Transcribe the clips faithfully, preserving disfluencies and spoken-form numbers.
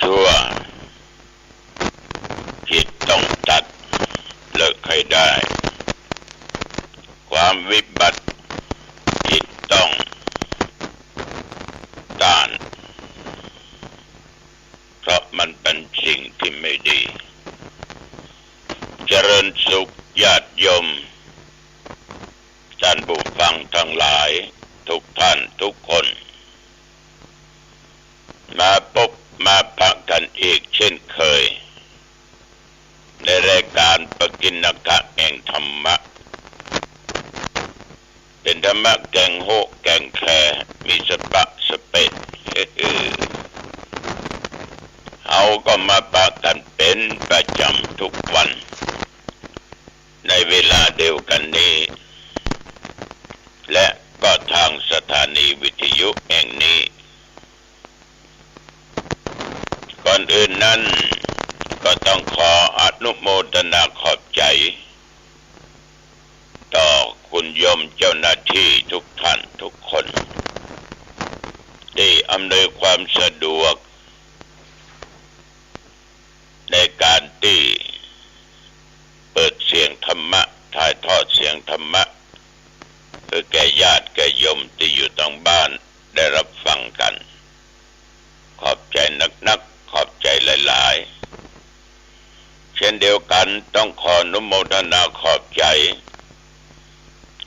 ชั่ว จิตต้องตัด เลิกให้ได้ ความวิบัติ จิตต้องต้าน เพราะมันเป็นสิ่งที่ไม่ดี เจริญสุขญาติโยม ท่านผู้ฟังทั้งหลาย ทุกท่านทุกคน มาปะมาปะกั๋นอีกเช่นเคย ในรายก๋านปกิณณกะแห่งธรรมะ เป๋นธรรมะแก่นฮู้แก่นแค มีสะปะสะเปด เฮาก็มาปะกั๋นเป๋นประจ๋ำทุกวัน ในเวลาเดียวกั๋นนี้ และก็ทางสถานีวิทยุแห่งนี้ ก่อนอื่นนั้นก็ต้องขออนุโมทนาขอบใจ๋ ต่อคุณโยมเจ้าหน้าที่ทุกท่านทุกคน ตี้อำนวยความสะดวก ในก๋านตี้เปิดเสียงธรรมะ ถ่ายทอดเสียงธรรมะ เปื้อแก่ญาติแก่โยมตี้อยู่ตางบ้านได้ฮับฟังกั๋น ขอบใจ๋นักๆ ขอบใจ๋หลายๆ เช่นเดียวกั๋นต้องขออนุโมทนาขอบใจ๋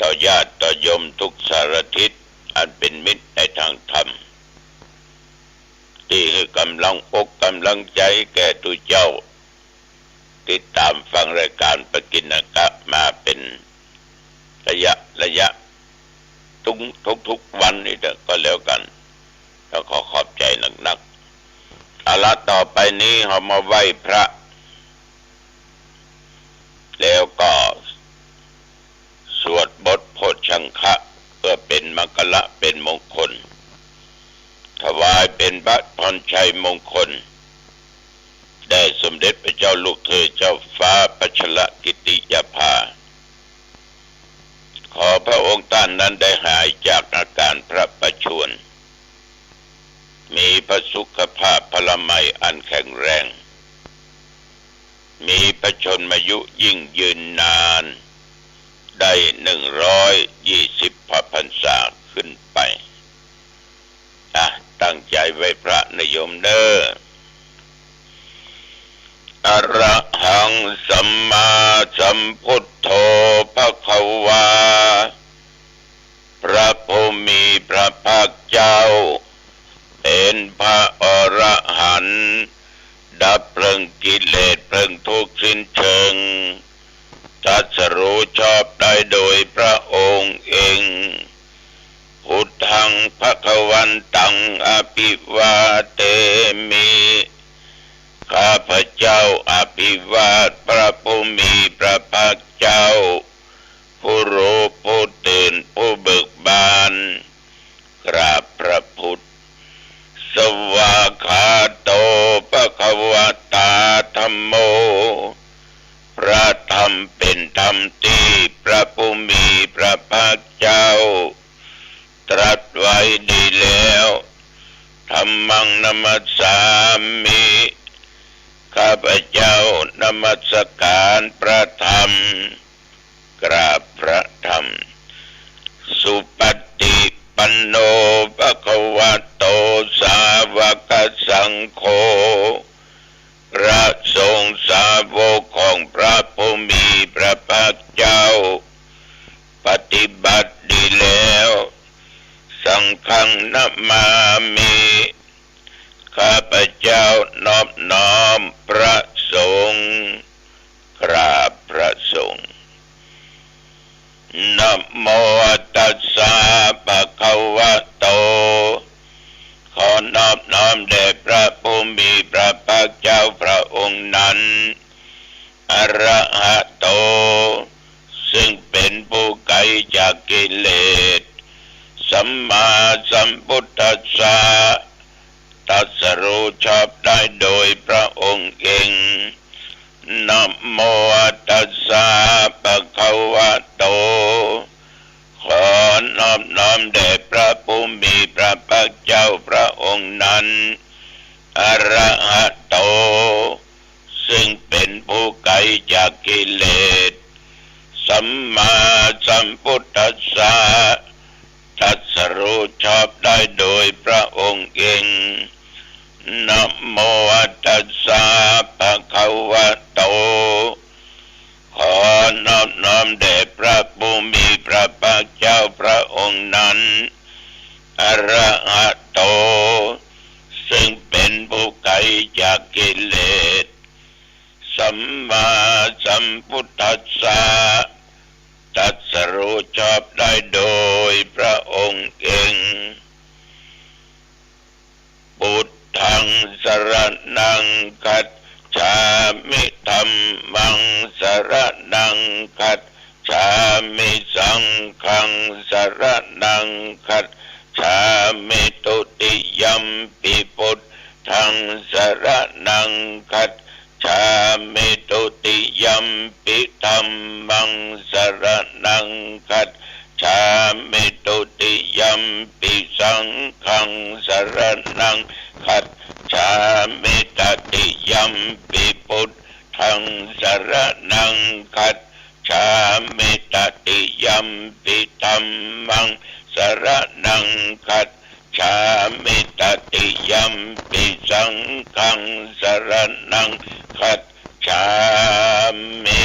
ต่อญาติต่อโยมทุกสารทิศ อันเป๋นมิตรในตางธรรม ตี้หื้อก๋ำลังอกก๋ำลังใจ๋แก่ตุ๊เจ้า ติดต๋ามฟังรายก๋านปกิณณกะมาเป๋นระยะระยะ ทุกๆ วันนี้เต๊อะ ก็แล้วกั๋น ก็ขอขอบใจ๋นักๆ เอาละ ต่อไปนี้เฮามาไหว้พระ แล้วก็ สวดบทโพชฌังคะ เปื้อเป๋นมังคละเป๋นมงคล ถวายเป๋นพระพรชัยมงคล แด่สมเด็จพระเจ้าลูกเธอเจ้าฟ้าพัชรกิติยาภา ขอพระองค์ต้านนั้นได้หายจากอาก๋านพระประชวร มีพระสุขภาพพลามัยอันแข็งแรง มีพระชนมายุยิ่งยืนนาน ได้หนึ่งร้อยยี่สิบพระพรรษาขึ้นไป อ่ะ ตั้งใจ๋ไหว้พระนะโยมเน้อ อะระหังสัมมาสัมพุทโธภะคะวา พระผู้มีพระภาคเจ้า เป๋นพระอรหันต์ ดับเพลิงกิเลสเพลิงทุกข์สิ้นเชิง ตรัสรู้ชอบได้โดยพระองค์เอง พุทธังภะคะวันตังอะภิวาเทมิ ข้าพเจ้าอภิวาทพระผู้มีพระภาคเจ้า ผู้รู้ผู้ตื่นผู้เบิกบาน กราบพระพุทธ สวากขาโตภะคะวะตาธัมโม พระธรรมเป๋นธรรมตี้พระผู้มีพระภาคเจ้า ตรัสไว้ดีแล้ว ธัมมังนะมัสสามิ ข้าพเจ้านมัสการพระธรรม กราบพระธรรม สุปฏิปันโนภะคะวะโต สาวกสังโฆ พระสงฆ์สาวกของพระผู้มีพระภาคเจ้า ปฏิบัติดีแล้ว สังฆังนะมามิ ข้าพเจ้านอบน้อมพระสงฆ์ กราบพระสงฆ์ นะโมตัสสะภะคะวะโต ขอนอบน้อมแด่พระผู้มีพระภาคเจ้าพระองค์นั้น อะระหะโต ซึ่งเป๋นผู้ไกลจากกิเลส สัมมาสัมพุทธัสสะ ตรัสรู้ชอบได้โดยพระองค์เอง นะโมตัสสะภะคะวะโต ขอนอบน้อมแด่พระผู้มีพระภาคเจ้าพระองค์นั้น อะระหะ จากกิเลส สัมมาสัมพุทธัสสะ ตรัสรู้ชอบได้โดยพระองค์เอง นะโมตัสสะ ภะคะวะโต ขอนอบน้อมแด่พระผู้มีพระภาคเจ้าพระองค์นั้น อะระหะโต ซึ่งเป็นผู้ไกลจากกิเลส สัมมาสัมพุทธัสสะ ตรัสรู้ชอบได้โดยพระองค์เอง พุทธังสรณังคัจฉามิ ธัมมังสรณังคัจฉามิ สังฆังสรณังคัจฉามิ ทุติยัมปิพุทธังสรณังคัจฉามิ ทุติยัมปิธัมมังสรณังคัจฉามิ ทุติยัมปิสังฆังสรณังคัจฉามิ ตติยัมปิพุทธังสรณังคัจฉามิ ตติยัมปิธัมมังสรณังคัจฉามิ ตติยัมปิสังฆังสรณังคัจฉามิ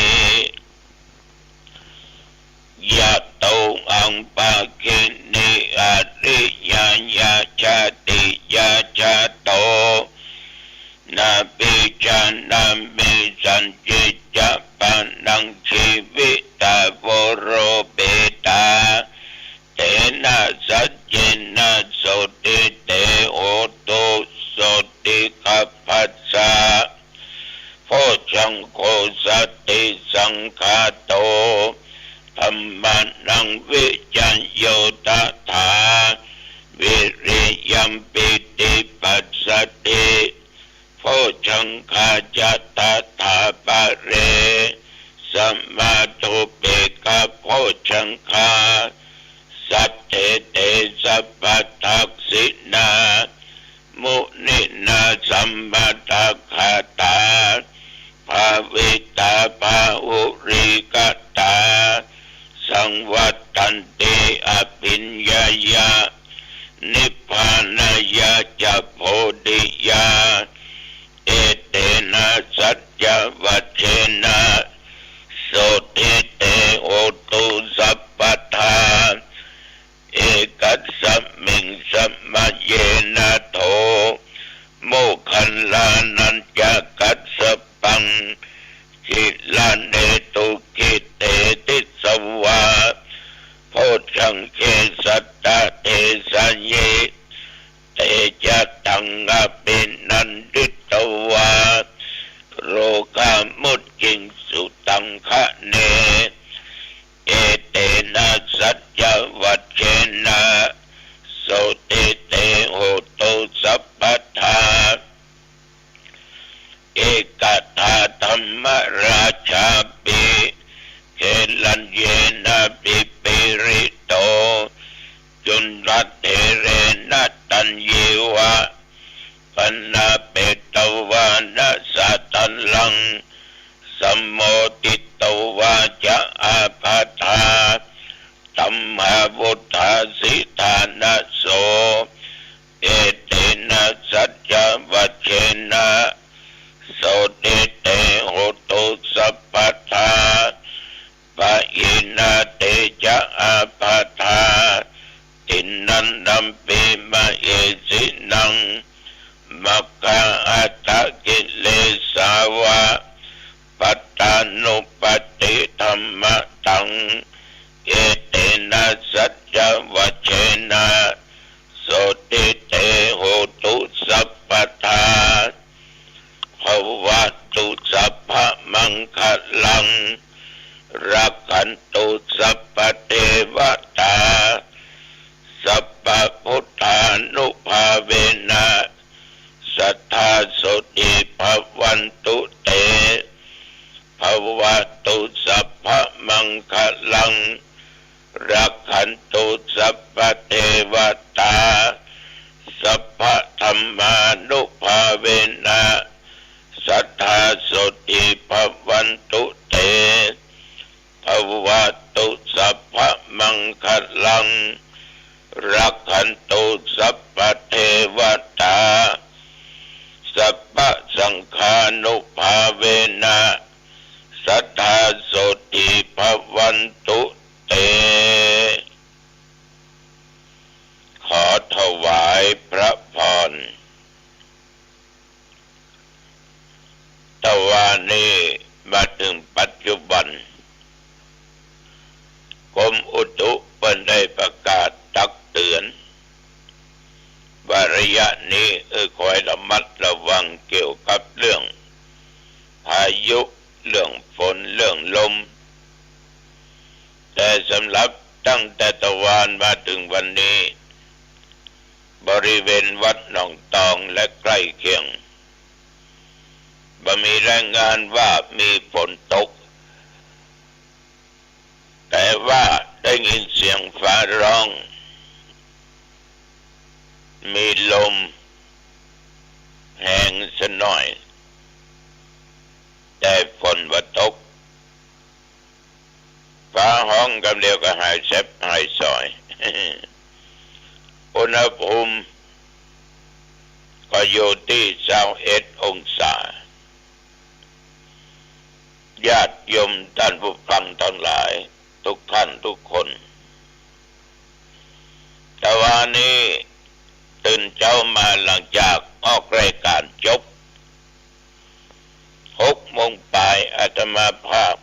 ยะโต อัปปะกินนี อะริยะยะ ชาติยะ ชาโต นะปัจจานามิ สัจจิจจะ ปะนัง จีวิตา โวโรปิตา เตนะ สัจจินะ โสตติ เต โหตุ โสตติ คัพพะสสะ โพชฌังโฆ สัตติสังขาโต ธัมมานัง วิจโย ตถา วิริยัม ปีติ ปัสสัทธิ โพชฌังคา จะ ตถา ปะเร สมาธุ เปกขะ โพชฌังคา สัตเถ เต สัพพะทักขิณา มุนินา สัมมะตะกะตา ภาวิตา บาหุลีกะตา สังวัตตันติ อะภิญญายะ นิพพานายะ จะ โพธิยา เอเตนะ สัจจวัจเจนะ โสตติ เต โหตุ สัพพะทา เอกัสสะมิง สะมะเยนะ โถ โมคคัลลานัญจะกัสสะปัง จิระเนตุ กิเตติสวา โพชฌังเก สัตตะเทสะยิ เตจะตัง อะภินันทิตวา โรกามุจจิงสุตังคะเน เอเตนะ สัจจวัจเจนะ โสตติ เต โหตุ สัพพะทา เอกะถา ธัมมะราชาปิ เกรัญเยนะ ปิปีริโต จุลเทเรนะ ตัญญิวะ ปะนาเปตวานะ สะตัลลัง สะโมทิตวา จะ อาปาทา ธัมมาวุฏฐาสิทานะโส เอเตนะ สัจจวัจเจนะ โสตติ เต โหตุ สัพพะทา ปะหินา เตจะ อาปาทา ติณันดัมปิ มะเหสินัง มัคคะอัฏฐกิเลสาวะ ปัตตานุปัฏฐิธัมมะตัง เอเตนะ สัจจวัจเจนะ โสตติ เต โหตุ สัพพะทา ภะวะตุ สัพพะมังคะลัง รักขันตุ สัพพะเทวะตา สัพพะพุทธานุภาเวนะ สัทธา โสตติ ภะวันตุ เต ภะวะตุ สัพพะมังคะลัง รักขันตุ สัพพะเทวะตา สัพพะธัมมานุภาเวนะ สัทธา โสตติ ภะวัน นี้มาเถิงปัจจุบัน กรมอุตุเปิ้นได้ประกาศตักเตื๋อนว่าระยะนี้ เออ ขอหื้อระมัดระวังเกี่ยวกับเรื่องพายุ เรื่องฝน เรื่องลม แต่สำหรับตั้งแต่ตะวานมาเถิงวันนี้ บริเวณวัดหนองตองและใก้เคียง บ่มีรายงานว่ามีฝนตก แต่ว่าได้ยินเสียงฟ้าร้อง มีลมแฮงสักหน้อย แต่ฝนบ่ตก ฟ้าฮ้องกำเดียวก็หายแซบหายสอย อุณหภูมิก็อยู่ตี้ซาวเอ็ดองศา ญาติโยมต้านผู้ฟังตังหลาย กู้ต้านกู้คน ตะวานี้ตื่นเจ๊ามาหลังจากออกรายก๋านจบ หกโมงป๋าย อาตมาภาพ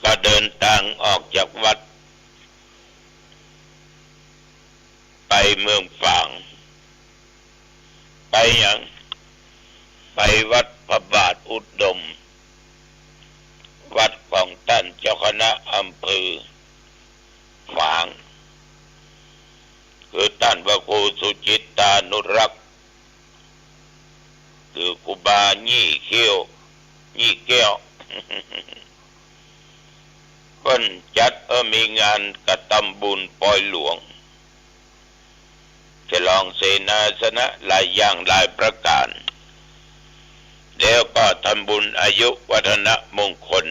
ก็เดินตางออกจากวัด ไปเมืองฝาง ไปหยัง ไปวัดพระบาทอุดม วัดของต้านเจ้าคณะอำเภอฝาง คือต้านพระครูสุจิตตานุรักษ์ คือครูบายี่เขี้ยว ยี่แก้ว เปิ้นจัด เออ มีงานกระตำบุญปอยหลวง ฉลองเสนาสนะหลายอย่างหลายประก๋าน แล้วก็ทำบุญอายุวัฒนมงคล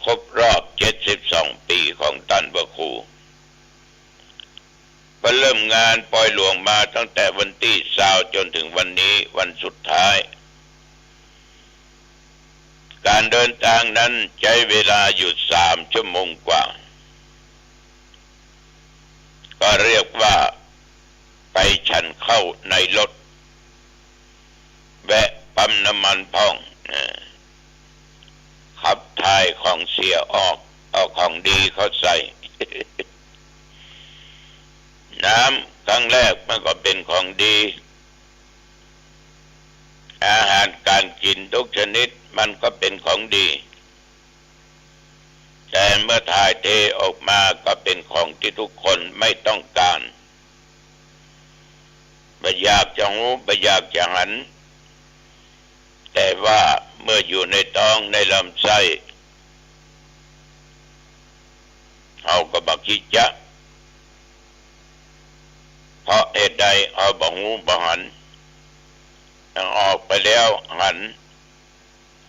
ครบรอบเจ็ดสิบสองปี๋ของต้านพระครู ก็เริ่มงานปอยหลวงมาตั้งแต่วันตี้ซาวจ๋นเถิงวันนี้วันสุดท้าย ก๋านเดินตางนั้นใจ๊เวลาอยู่สามชั่วโมงกว่า ก็เรียกว่าไปฉันข้าวในรถ แวะปั๊มน้ำมันพ่อง เออ ขับถ่ายของเสียออก เอาของดีเข้าใส่ น้ำครั้งแรกมันก็เป๋นของดี อาหารก๋านกิ๋นทุกชนิดมันก็เป๋นของดี แต่เมื่อถ่ายเทออกมาก็เป๋นของตี้ทุกคนไม่ต้องก๋าน บ่อยากจะฮู้ บ่อยากจะหัน แต่ว่าเมื่ออยู่ในต๊องในลำไส้ เฮาก็บ่คิดจะ เพราะเหตุใด เฮาบ่ฮู้บ่หัน ออกไปแล้วหัน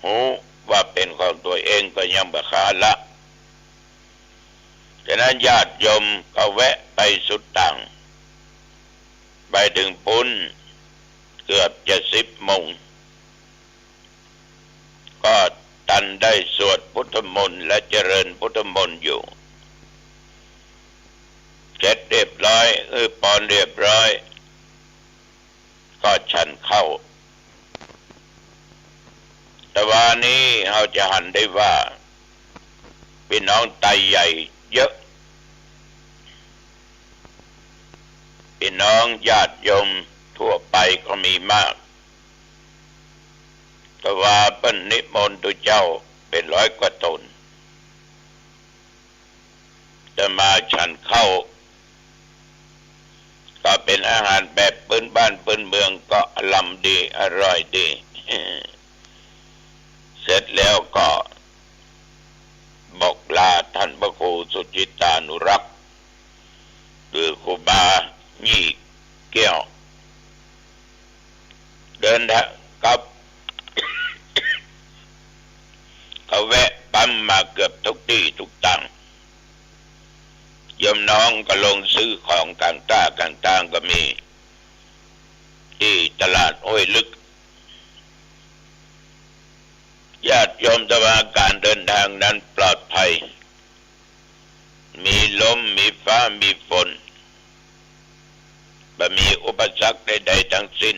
ฮู้ว่าเป๋นของตั๋วเองก็ยังบ่คาละ ฉะนั้นญาติโยมก็แวะไปสุดตาง ไปเถิงปู๊นเกือบจะสิบโมง ก็ตันได้สวดพุทธมนต์และเจริญพุทธมนต์อยู่ เสร็จเรียบร้อย อื้อปอนเรียบร้อย ก็ฉันข้าว ตะวานี้เฮาจะหันได้ว่า ปี้น้องไตใหญ่เยอะ ปี้น้องญาติโยมทั่วไปก็มีมาก ตะวาเปิ้นนิมนต์ตุ๊เจ้าเป๋นร้อยกว่าต๋น จะมาฉันข้าว ก็เป๋นอาหารแบบปื๊นบ้านปื๊นเมือง ก็อร่ำดี อร่อยดี เสร็จแล้วก็บอกลาต้านพระครูสุจิตตานุรักษ์ หรือครูบายี่แก้ว เดินทางกลับ ก็แวะปั๊มมาเกือบทุกตี้ทุกตาง โยมน้องก็ลงซื้อของก๋างต้าก๋างตางก็มี ตี้ตลาดห้วยลึก ญาติโยมตะวาก๋านเดินตางนั้นปลอดภัย มีลม มีฟ้า มีฝน บ่มีอุปสรรคใดๆ ตังสิ้น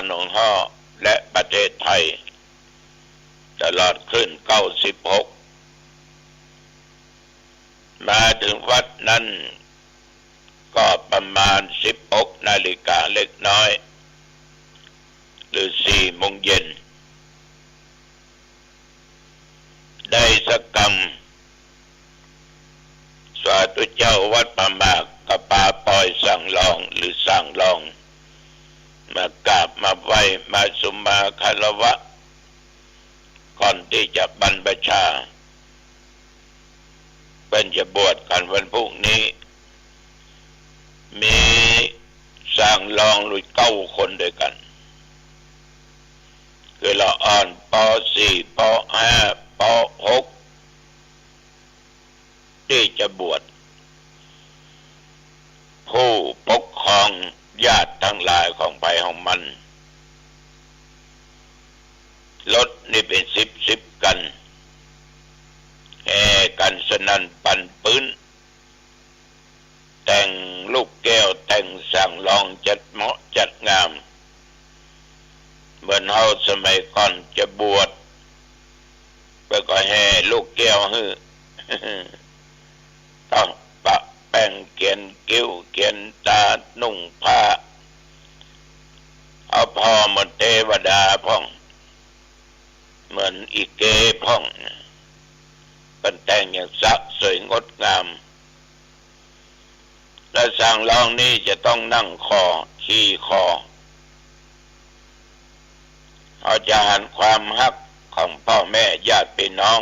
หนองฮ้อ และประเทศไทย ตลอดคลื่นเก้าสิบหก มาถึงวัดนั้นก็ประมาณสิบหกนาฬิกาเล็กน้อย หรือสี่โมงเย็น ได้สักกำ สาธุเจ้าวัดผาหมากก็ปาปอยสร้างรองหรือสร้างรอง มากราบมาไหว้มาสุมาคารวะ ก่อนตี้จะบรรพชา เปิ้นจะบวชกั๋นวันพรุ่งนี้ มีสร้างรองลุยเก้าคนด้วยกั๋น คือละอ่อน ป.สี่ ป.ห้า ป.หก ตี้จะบวช ผู้ปกครองญาติตังหลายของใผของมัน รถนี่เป๋นสิบสิบกั๋น แห่กั๋นสนั่นปั่นปื๊น แต่งลูกแก้วแต่งสร้างรองจัดเหมาะจัดงาม เหมือนเฮาสมัยก่อนจะบวช เปิ้นก็แห่ลูกแก้วหื้อ ต้องปะแป้งเขียนคิ้วเขียนต๋านุ่งผ้า เอาผ่อเหมือนเตวดาพ่อง เหมือนอีเกพ่อง เปิ้นแต่งอย่างสะสวยงดงาม และสร้างรองนี้จะต้องนั่งคอ ขี่คอ เฮาจะหันความฮักของป้อแม่ญาติปี้น้อง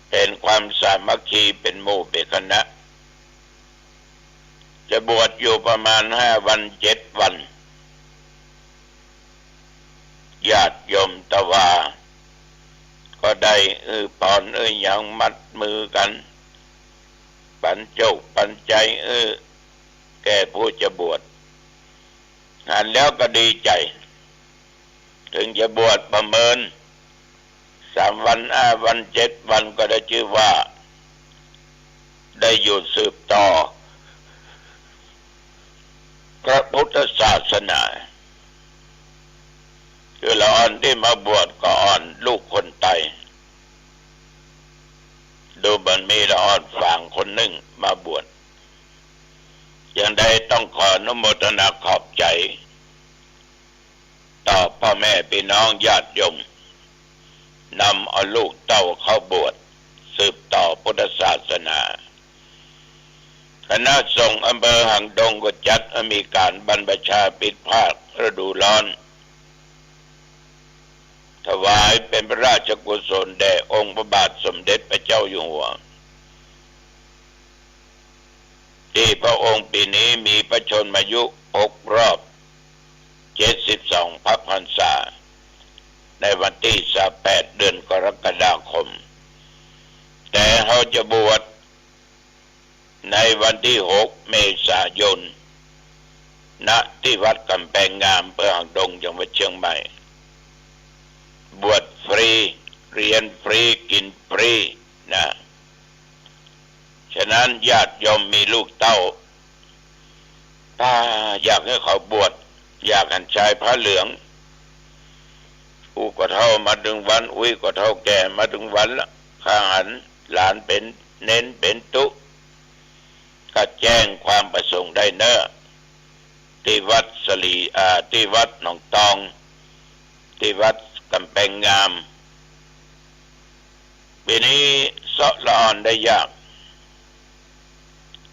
เป๋นความสามัคคีเป๋นหมู่เป๋นคณะ จะบวชอยู่ประมาณห้าวันเจ็ดวัน ญาติโยมตะวา ก็ได้อื้อปอนอื้อหยังมัดมือกั๋น ปันโจคปันใจ๋อื้อแก่ผู้จะบวช หันแล้วก็ดีใจ๋ เถิงจะบวชประเมินสามวัน ห้าวัน เจ็ดวัน ก็ได้จื้อว่า ได้อยู่สืบต่อพระพุทธศาสนา คือละอ่อนตี้มาบวชก็อ่อนลูกคนไต ดูเหมือนมีละอ่อนฝางคนนึ่งมาบวช อย่างใดต้องขออนุโมทนาขอบใจ๋ ต่อป้อแม่ปี้น้องญาติโยม นำเอาลูกเต้าเข้าบวช สืบต่อพุทธศาสนา คณะสงฆ์อำเภอหางดงก็จัดให้มีก๋านบรรพชาปิดภาคฤดูร้อน ถวายเป๋นพระราชกุศลแด่องค์พระบาทสมเด็จพระเจ้าอยู่หัว ตี้พระองค์ปี๋นี้มีพระชนมายุครบรอบเจ็ดสิบสองพรรษา ในวันตี้ซาวแปด เดือนกรกฎาคม แต่เฮาจะบวชในวันตี้หกเมษายน ณ ตี้วัดก๋ำแปงงาม อำเภอหางดง จังหวัดเชียงใหม่ บวชฟรี เฮียนฟรี กิ๋นฟรี นะ ฉะนั้นญาติโยมมีลูกเต้า ถ้าอยากหื้อเขาบวช อยากหันชายผ้าเหลือง อู้ก็เฒ่ามาตึงวัน อุ้ยก็เฒ่าแก่มาตึงวันละ ข้าหันหลานเป๋นเณรเป๋นตุ๊ ก็แจ้งความประสงค์ได้เน่อ ตี้วัดสะหลี อ่า ตี้วัดหนองตอง ตี้วัดก๋ำแปงงาม ปี๋นี้เซาะละอ่อนได้ยาก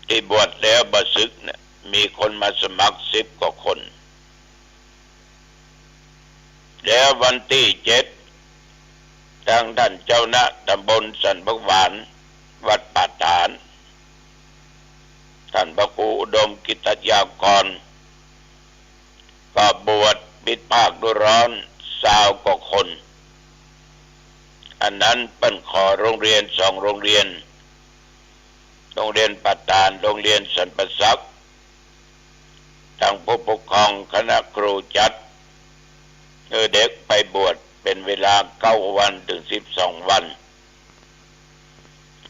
ตี้บวชแล้วบ่สึกเนี่ย มีคนมาสมัครสิบกว่าคน แล้ววันตี้เจ็ด ตางต้านเจ้าคณะตำบลสันผักหวาน วัดป่าตาด ต้านพระครูอุดมกิตยากร ก็บวชปิดภาคฤดูร้อนซาวกว่าคน อันนั้นเปิ้นขอโรงเฮียนสองโรงเฮียน โรงเฮียนป่าตาด โรงเฮียนสันป่าสัก ตางผู้ปกครองคณะครูจัดหื้อเด็กไปบวชเป๋นเวลาเก้าวันเถิงสิบสองวัน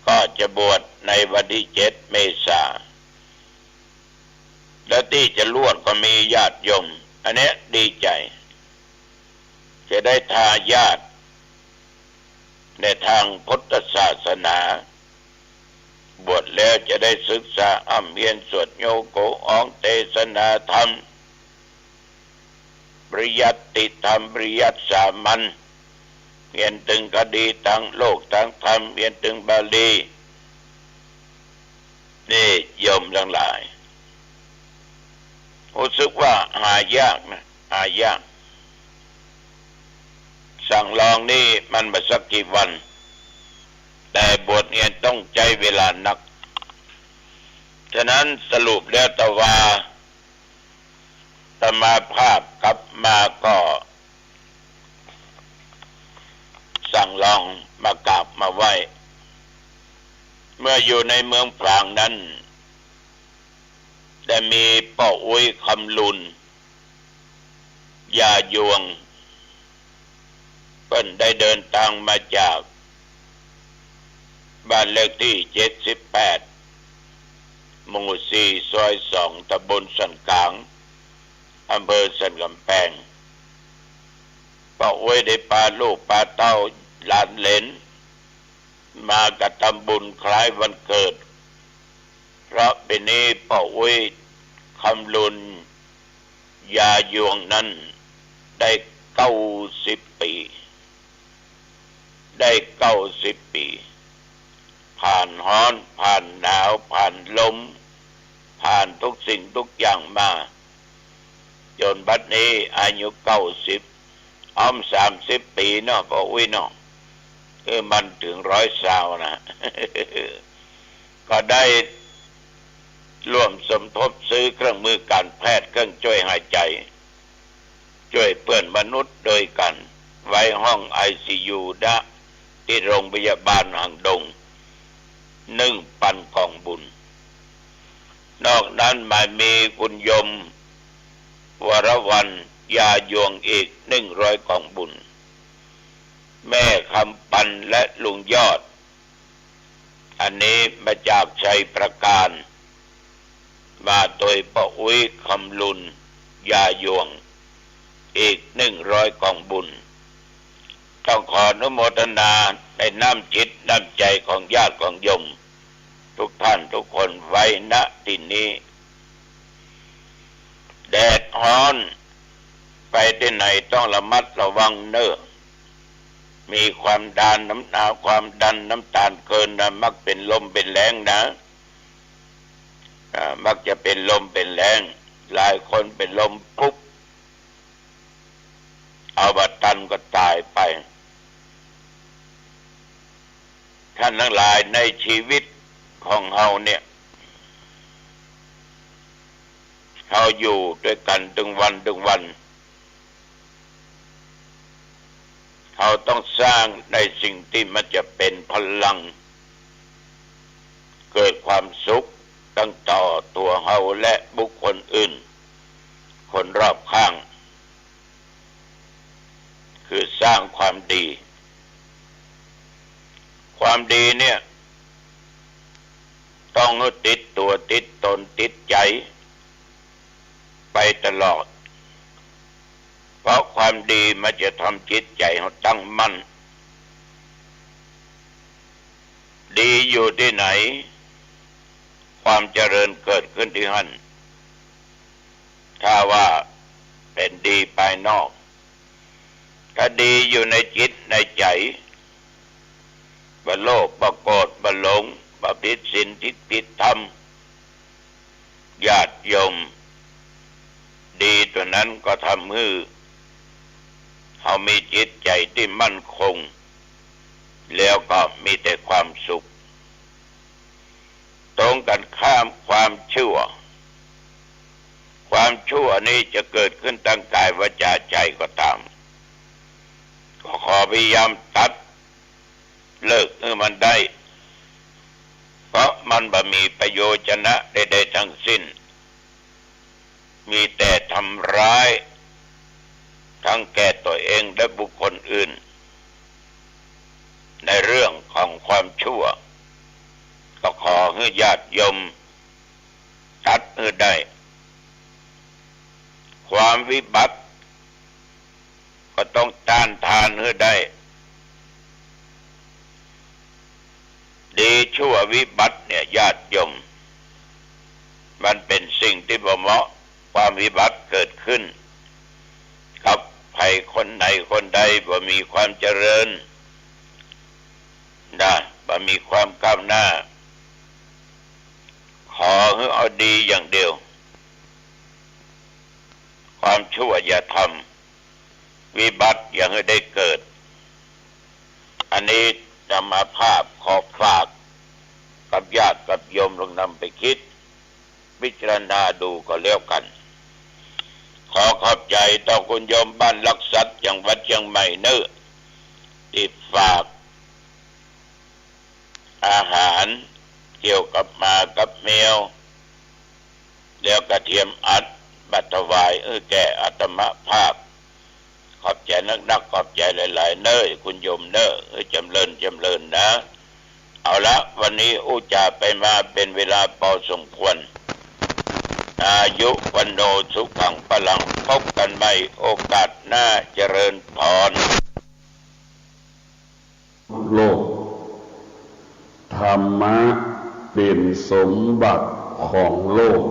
ก็จะบวชในวันตี้เจ็ดเมษา และตี้จะลวดก็มีญาติโยม อันเนี้ยดีใจ๋ จะได้ทายาทในตางพุทธศาสนา บวชแล้วจะได้ศึกษาฮ่ำเฮียนสวดโยโกอองเตสนาธรรม ปริยัติธรรม ปริยัติสามัญ เฮียนตึงคดีตางโลกตางธรรม เฮียนตึงบาลี นี่โยมตังหลาย ฮู้สึกว่าหายากนะ หายาก สั่งลองนี่มันบ่สักกี่วัน แต่บวชเฮียนต้องใจ๊เวลานัก ฉะนั้นสรุปแล้วตะวา อาตมาภาพกลับมาก็ สั่งลองมากราบมาไหว้ เมื่ออยู่ในเมืองฝางนั้น ได้มีป้ออุ๊ยคำลุน ยายวง เปิ้นได้เดินตางมาจากบ้านเลขตี้เจ็ดสิบแปด หมู่สี่ ซอยสอง ตำบลสันก๋าง อำเภอสันก๋ำแปง ป้ออุ๊ยได้ปาลูกปาเต้าหลานเหลน มากระตำบุญคล้ายวันเกิด เพราะปี๋นี้ป้ออุ๊ยคำลุน ยายวงนั้นได้เก้าสิบปี๋ ได้เก้าสิบปี๋ ผ่านฮ้อน ผ่านหนาว ผ่านลม ผ่านทุกสิ่งทุกอย่างมา จ๋นบัดนี้อายุเก้าสิบ อ้อมสามสิบปี๋เนาะ ป้ออุ๊ยเนาะ เออ มันเถิงร้อยซาวนะ ก็ได้ร่วมสมทบซื้อเครื่องมือการแพทย์ เครื่องช่วยหายใจ๋ ช่วยเปื้อนมนุษย์โดยกั๋น ไว้ห้องไอซียู ดะ ตี้โรงพยาบาลหางดง นึ่งปันก๋องบุญ นอกนั้นมามีคุณโยม วรวรรณ ยายวง อีกนึ่งร้อยก๋องบุญ แม่คำปันและลุงยอด อันนี้มาจากชัยประการ มาตวยป้ออุ๊ยคำลุน ยายวง อีกนึ่งร้อยก๋องบุญ ต้องขออนุโมทนาในน้ำจิตน้ำใจ๋ของญาติของโยมทุกท่านทุกคนไว้ ณ ตี้นี้ แดดฮ้อน ไปตี้ไหนต้องระมัดระวังเน่อ มีความดันน้ำ ความดันน้ำตาลเกินนะ มักเป๋นลมเป๋นแล้งนะ อ่า มักจะเป๋นลมเป๋นแล้ง หลายคนเป๋นลมปุ๊บ เอาบ่ตันก็ต๋ายไป ท่านตังหลาย ในชีวิตของเฮาเนี่ย เฮาอยู่ตวยกั๋นตึงวันตึงวัน เฮาต้องสร้างในสิ่งตี้มันจะเป๋นพลัง เกิดความสุขตังต่อตั๋วเฮาและบุคคลอื่น คนรอบข้าง คือสร้างความดี ความดีเนี่ย ต้องหื้อติดตั๋วติดตนติดใจ๋ไปตลอด เพราะความดีมันจะทำจิตใจ๋เฮาตั้งมั่น ดีอยู่ตี้ไหน ความเจริญเกิดขึ้นตี้หั้น ถ้าว่าเป๋นดีภายนอก ถ้าดีอยู่ในจิตในใจ๋ บ่โลภ บ่โกรธ บ่หลง บ่ผิดศีล ผิดธรรม ญาติโยม ดีตั๋วนั้นก็ทำหื้อเฮามีจิตใจ๋ตี้มั่นคง แล้วก็มีแต่ความสุข ตรงกั๋นข้ามความชั่ว ความชั่วนี้จะเกิดขึ้นตางก๋ายวาจ๋าใจ๋ก็ต๋าม ก็ขอพยายามตัดเลิกหื้อมันได้ เพราะมันบ่มีประโยชนะใดๆ ทั้งสิ้น มีแต่ทำร้าย ทั้งแก่ตั๋วเองและบุคคลอื่น ในเรื่องของความชั่ว ก็ขอหื้อญาติโยมตัดหื้อได้ ความเว วิบัติ ก็ต้องต้านทานหื้อได้ ดีชั่ววิบัติเนี่ยญาติโยม มันเป๋นสิ่งตี้บ่เหมาะ ความวิบัติเกิดขึ้นกับใผคนใดคนใด บ่มีความเจริญนะ บ่มีความก้าวหน้า ขอหื้อเอาดีอย่างเดียว ความชั่วอย่าทำ วิบัติอย่าหื้อได้เกิด อันนี้อาตมาภาพขอฝากกับญาติกับโยมลองนำไปคิดพิจารณาดูก็แล้วกั๋น ขอขอบใจ๋ต่อคุณโยมบ้านลักษัตริย์จังหวัดเจียงใหม่เน่อ ตี้ฝาก อาหารเกี่ยวกับหมากับแมว แล้วก็เตียมอัดมาถวายหื้อแก่อาตมาภาพ ขอบใจ๋นักๆ ขอบใจ๋หลายๆ เน่อคุณโยมเน่อ หื้อจ๋ำเริญจ๋ำเริญนะ เอาละ วันนี้อู้จ๋าไปมาเป๋นเวลาปอสมควร อายุวัณโณสุขังพลัง พบกั๋นใหม่โอกาสหน้า เจริญพร โลก ธรรมะเป๋นสมบัติของโลก